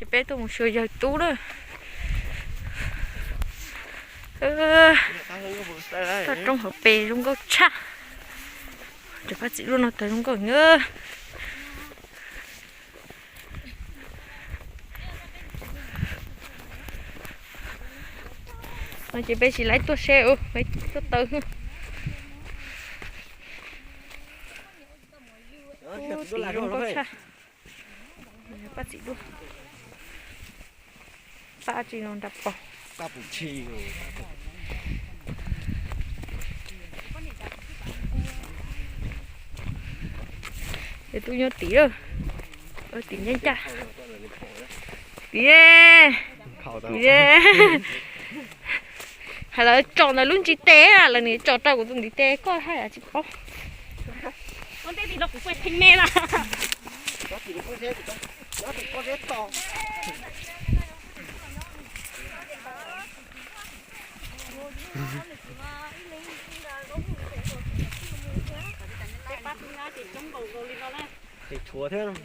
Ces peb tuaj mus xyuas yawg tub na. Toj roob hauv pes zoo nkauj tshaj. Cov paj txim luaj no tawg zoo nkauj na. No ces peb tsis laib tuaj seb, peb tuaj taw. Ub, tim zoo nkauj tshaj. Paj txim duaj. Paj tsis no nrad pom. Yawg tub nyob tim, tim ncaj ncaj. Tim, tim. Hais lawv tsom ntawm lub ntiv tes, lawv nim tsom rau kuv tus ntiv tes koj haj yam tsis paub. Tseem tshuav thiab.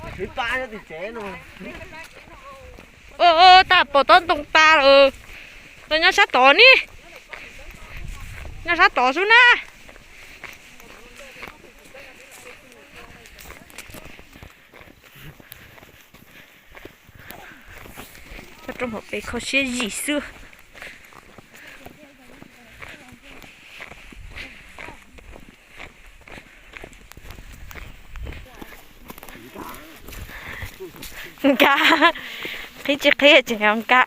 Tswv pab nyob tim tsev no. Ua, ua, tab pom tob ntoo tas lawm. Los nyob sab tod ni. Nyob sab tod xwb na. Toj roob hauv pes kho siab zim xwb. Nkag, qhib tsis qhib tseem nkag.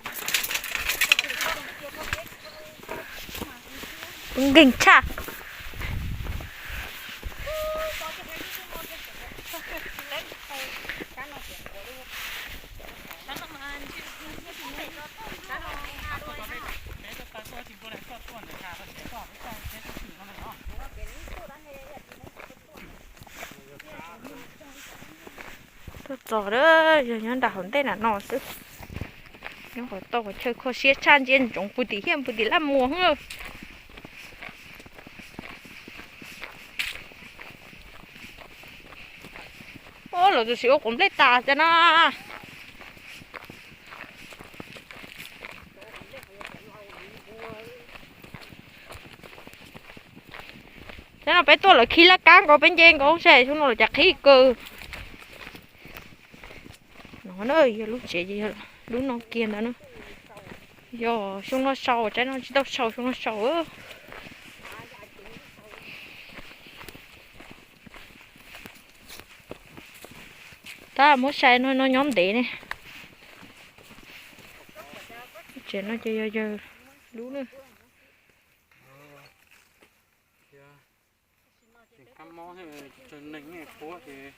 Nkeeg tshaj. Tuaj txog a, yog nyob nram hauv ntej nram no xwb. Nyob qhov toj qhov chaw kho siab tshaj, ntsia ntsoov puag tim hiaj puag tim laj muas xwb. Ua, lawv tus sim ua quav nplej tas cas na. Cov no peb tuaj lawv khi laj kab nkaus peb nce nkaus saib xyoo no lawv cas qhib kawg. No na yog lub tsev, lub no kiag ntawd na. Yog xyoo no sau, tsaib no tsis tau sau, xyoo no sau. Tab muab sai no, no nyob ntev ne. Tsev no ces yog yawg lub na. Tseem kab mob thiab, tsawg neeg puab ces,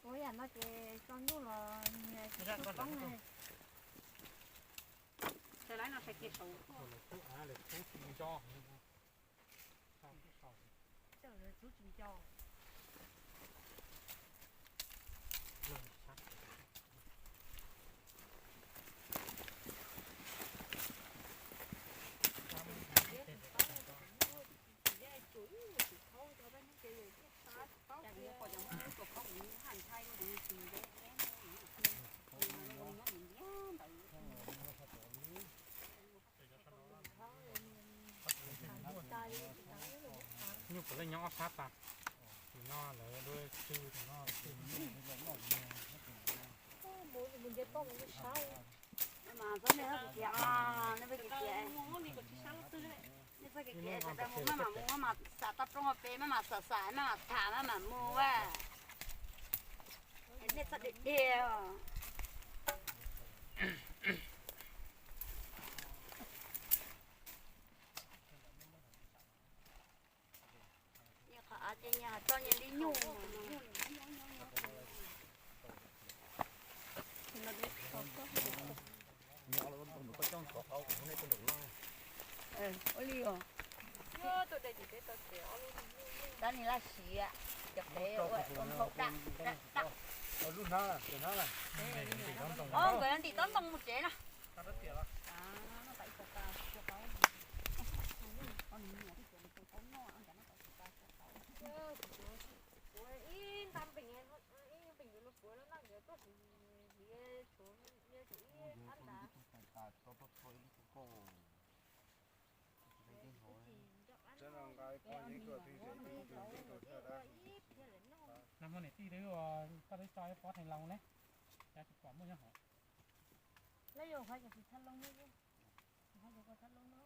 Ua yam no ces tso nyuj los nyias tsis tshua poob ne. Sawv daws no sawv kiag saud. Txhub tsis nco. Txhub tsis nco. Koj mus saib. Mas txhob nej txhob kiv kiv, nej txhob kiv kiv, nej txhob kiv kiv, sawv daws mus maj mam mus, maj mam xam toj roob hauv pes, maj mam xam xam, maj mam tham, maj mam mus a. Nej txhob dig dig. Qhov av ces nyias tso nyias li nyuj. Ua li os. Dab ni laj siv, cov pem ua ua nthau dam dam dam. Nkawd yuav ntim tob ntoo mus tsev na. Kuv ib nta npeem, ib npeem yuav luag puav los noj nkawd tuaj hliv tshuav, ib tab tas. Nag hmo niam tij twb, koj twb tso ib pob theej loo ne, cas tsis pom muaj nyob hauv. Lawv yuav qhov yog tsis thaj loo ne, qhov yog koj thaj loo no,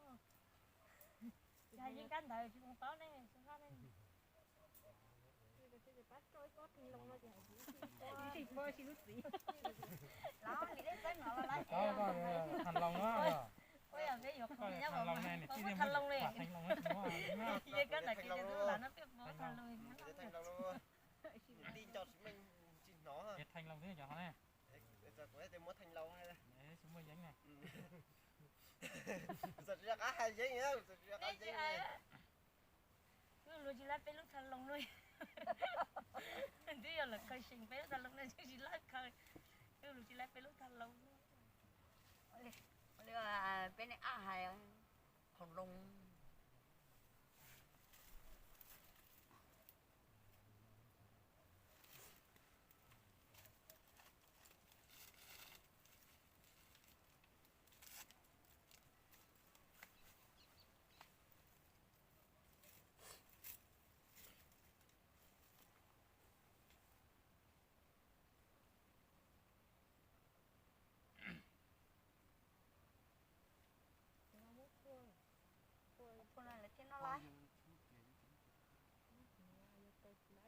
yog yeej kab ntawd tsis zoo tau ne, tsis haj ne. Ib pob tsis lub txiv. Thaj loo na, ua yog peb yuav qhov nyob thaj loo ne, niam tij thaj loo ne, yeej kab ntawd ces lub lam no peb pob thaj loo. Niam tij nco tsis meej tsis hnov. Yeej theej loo xwb cov hov ne. Tsis muaj yeeb na. Tsis qab hais yeeb, tsis qab yeeb. Wb luag tsis laib peb lub thaj loo li. Twb yog lawv khaws seem peb lub thaj loo no, tsis laib khaws. Wb luag tsis laib peb lub thaj loo. Peb ne ab hais qhov loo. Phua no lawv thiaj noj lawm. Kuv tseem hais koj txiv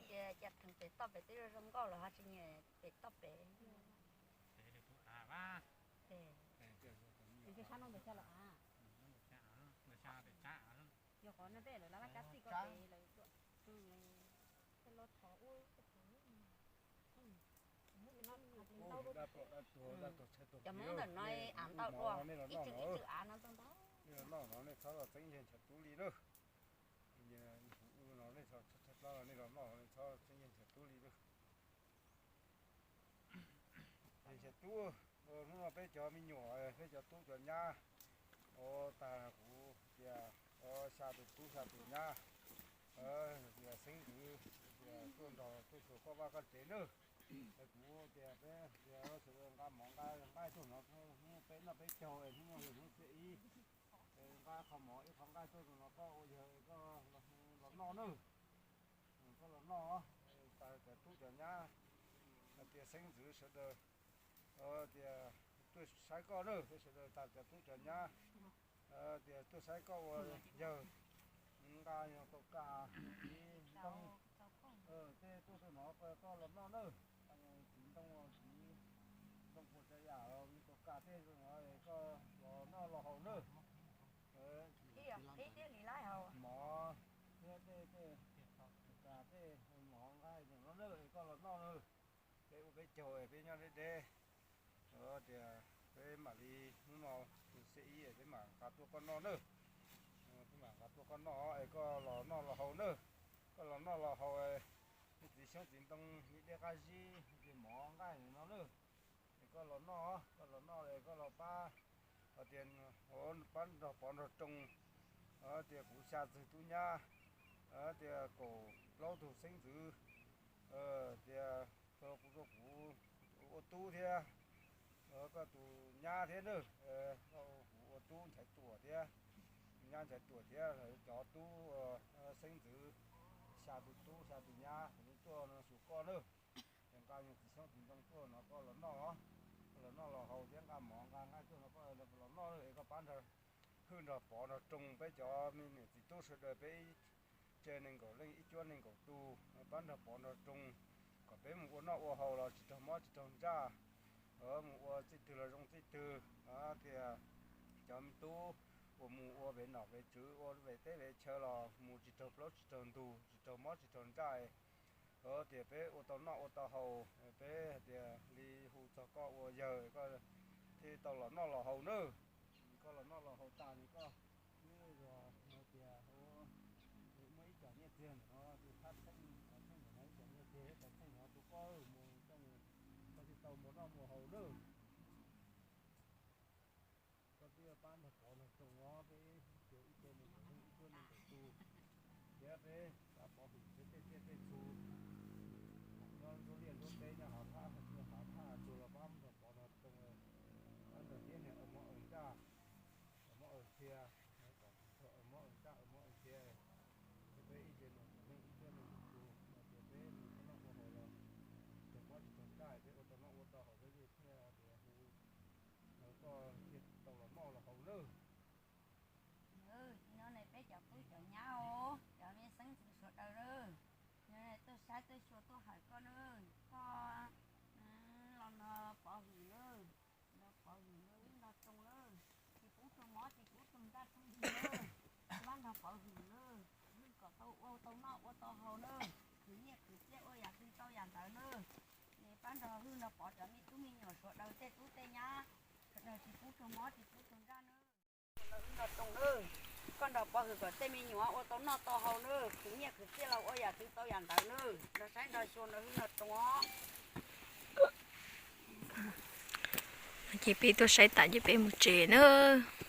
tias cas theem pem toj pem twb zoo nkauj lawm ho tsis nyiam pem toj pem. Yog qhov no peb lawv lab kab tij koj pem lawv tuaj, los thov ua cov Hmoob ntawm no av ntau dua, ib txwm ib txwm av no ntau ntau. Nej los noj no nej txhob los txeeb yawg Nchas Tub li lauj. Kuv no nej txhob, nej los noj no nej txhob txeeb yawg Nchas Tub li lauj. Yawg Nchas Tub, hnub no peb cov me nyuam, peb cov tub cov nyab, ua tag kuv tias xya tus tub xya tus nyab, tias xeeb ntxwv, tias tuaj nrog tuaj xyuas koj vaj koj tsev nawb. Kuv tias peb tias sawv daws nqa mov nqa nqaij tuaj no, hnub peb noj peb caug, hnub no yog hnub xiab ib, nqa qhov mov ib qhov nqaij tuaj no koj ua yawg koj los noj nawb. Koj los noj, tas cov tub cov nyab, hais tias xeeb ntxwv sawv daws, tias tuaj saib koj nawb, sawv daws tas cov tub cov nyab, tias tuaj saib koj ua yawg, nqa yog kaum kam txiv ntoo, tej tuaj rau no koj los noj nawb, txiv ntoo, txiv ntoo puas tsav yam, kaum kam tej no koj los noj los haus nawb. Mov thiab tej, tej, kaum kam tej mov nqaij no nawb, koj los noj nawb. Peb ua peb caug peb nyob deb deb, tias peb mam li hnub no xiab ib peb mam nqa tuaj koj noj nawb. Peb mam nqa tuaj koj noj es koj los noj los haus nawb. Koj los noj los haus, Xyoob txiv ntoo ib dej qab zib ces mov nqaij no na. Es koj los noj, koj los noj es koj los pab, hais tias pab nrog pov nrog rooj, tias kuv xya tug tub nyab, tias kaum plaub tug xeeb ntxwv, tias kuv rau kuv ua tub thiab, koj tus nyab thiab na, koj kuv ua tub Nchaiv Tuam thiab, nyab Nchaiv Tuam thiab cov tub xeeb ntxwv, xya tus tub xya tus nyab kuv tuaj no xyuas koj na. Es nqa yog txiv xyoob txiv ntoo tuaj no koj los noj, koj los noj los haus thiab nqa mov nqa nqaij tuaj no koj los noj es koj pab nrog hwj nrog pov nrog rooj peb cov me niam txiv tub sawv daws peb ib tsev nees nkaum leej ib cuab nees nkaum tus, pab nrog pov nrog rooj kom peb mus ua noj ua haus los tsis raug mob tsis raug ntsaj, mus ua txij twg los zoo txij twg, tias cov me tub uas mus ua vev nom vev tswv ua vev teb vev chaw los mus tsis raug plaub tsis raug ntug tsis raug mob tsis raug ntsaj. Tias peb ua tau noj ua tau haus, peb hais tias li hu txog koj ua yawg koj thiaj tau los noj los haus nawb. Koj los noj los haus tas ces koj twb yog hais tias muaj ib co nyiaj txiag ntawm no tus thab txheej cov txheej ntawm no ib co nyiaj txiag cov txheej no rau koj mus coj mus, koj thiaj tau mus noj mus haus nawb. Koj twb pab nrog pov nrog rooj os, peb cov ib tug nees nkaum leej ib cuab nees nkaum tus, thiab peb pab pov hwm peb tej tsiaj tej txhu nyob nruab liaj nruab teb nyob hav thaj hav thaj tsuag los pab nrog pov nrog rooj, pab nrog thiab niag aws mob aws ntsaj, aws mob aws ntxhias, kom aws mob aws ntsaj aws mob aws ntxhias, thiab peb ib tsev nees nkaum leej ib cuab nees nkaum tus, hais tias peb mus ua noj ua haus los tsis raug mob tsis raug ntsaj, peb ua tau noj ua tau haus peb thiaj tias hu koj thiaj tau los noj los haus nawb. Nyob ne peb cov tub cov nyab os, cov me xeeb ntxwv sawv daws na, nyob ne tuaj saib tuaj xyuas tuaj hawm koj na, koj los nrog pov hwm na, nrog pov hwm na wb nrog rooj na, tsis pub raug mob tsis pub raug ntsaj raug ntxhias na, pab nrog pov hwm na, hwj kom tau ua tau noj ua tau haus na, khwv nyiaj khwv txiaj ua yam twg tau yam ntawd na. Pab nrog hwj nrog pov cov me tub me nyuam sawv daws tej tub tej nyab sawv daws tsis pub raug mob tsis pub raug ntsaj na. Nrog hwj nrog rooj na, koj nrog pov hwm kom tej me nyuam ua tau noj tau haus na, khwv nyiaj khwv txiaj los ua yam twg tau yam ntawd na, nrog saib nrog xyuas nrog hwj nrog rooj os. Ces peb tuaj saib tas ces peb mus tsev nawb.